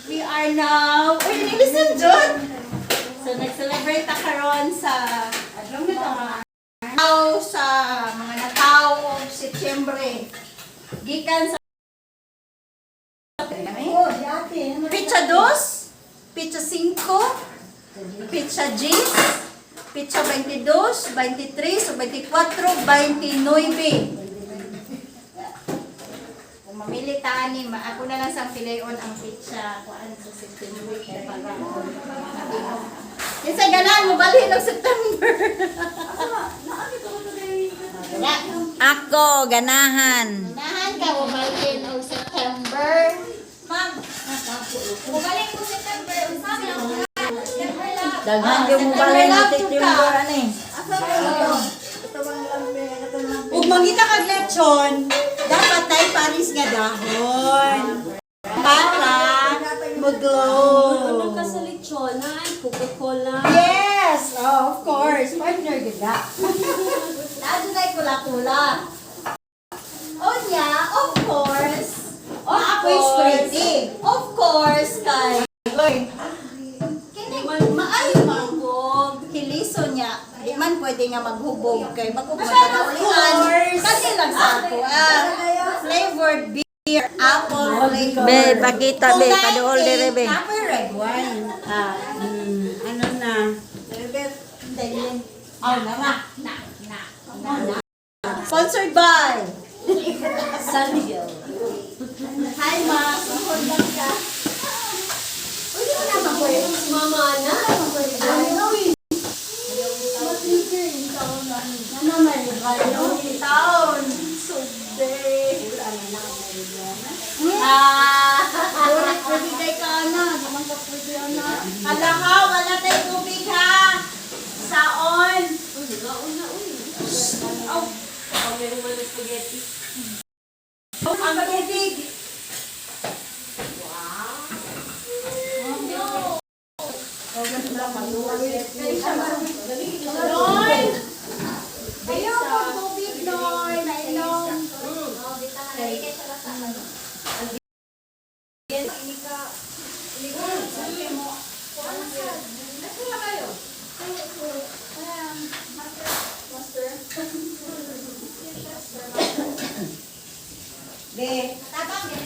We are now, uy, listen, Jud! So, nag-celebrate ta karon sa mga tao sa mga natawo og Setyembre. Gikan sa Pitsa 2, Pitsa 5, Pitsa 10, Pitsa 22, 23, 24, 29. Kung mamili ta ani, ako na lang sa pileon ang pitsa kuan sa September kay para kinsa ganahan mo balhin og September. Wala. Ako, ganahan. Ganahan ka mo balhin og September. Ma'am, bumalik ko September. Unsa man ang September lang. Daghan yung September mobile love na to September ka. ani. Ug mangita kag lechon, dapat tay paris nga dahon. Para mo-glow. Ano ka sa lechon? Ay, Coca-Cola. Yes, oh, of course. Partner gid na. Naa dunay kula-kula. Onya, of course. Of course. Pretty. Of course, kay kini maayo man ko hiliso niya. Di man pwede nga maghubog kay maghubog ka ulian. Kani lang sa ako. Ah, flavored beer, apple flavor. Be, pakita be, paduol dire be. Apple red wine. Ah, ano na? Oh, na na. Na, na, na. Sponsored by San Miguel. Hi, ma. Suhod lang ka. Uy, di mo naman ko yun. Mama na. Taon. Sugde. Ah. Pwede kay ka na. Di man ka pwede ana. Hala ha, wala tay tubig ha. Saon. Uy, nauna na, uy. Aw, oh, meron man ng spaghetti. Ang tubig.